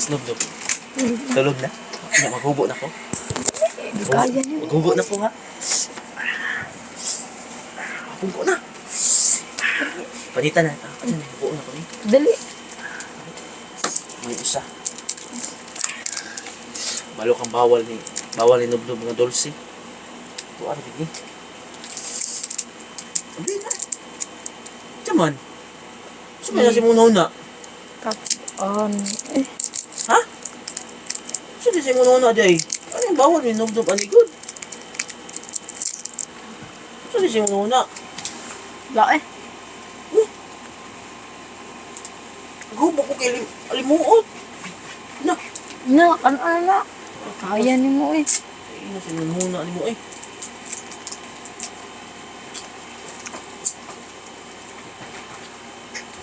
Asnob. Tulog na. Nya maghubo na ko. Di kaya niyo. Maghubo na ko ha. Pungko na. Panitan na. Ah, ano na, hubo na ko ni. Dali. May isa. Balo kang bawal ni nubnob mga dulce. Ito ano bigni. Abi na. Jaman. Sumaya si muna una. Tapon. Eh, Ha? Sino si muna una day? Ano yung bawal ni nubnob ani good? Sino si muna una? La eh. Gubo ko kay alimuot. Na. Na, ano ano na. Kaya nimo eh. Ay, na si muna una ni mo eh.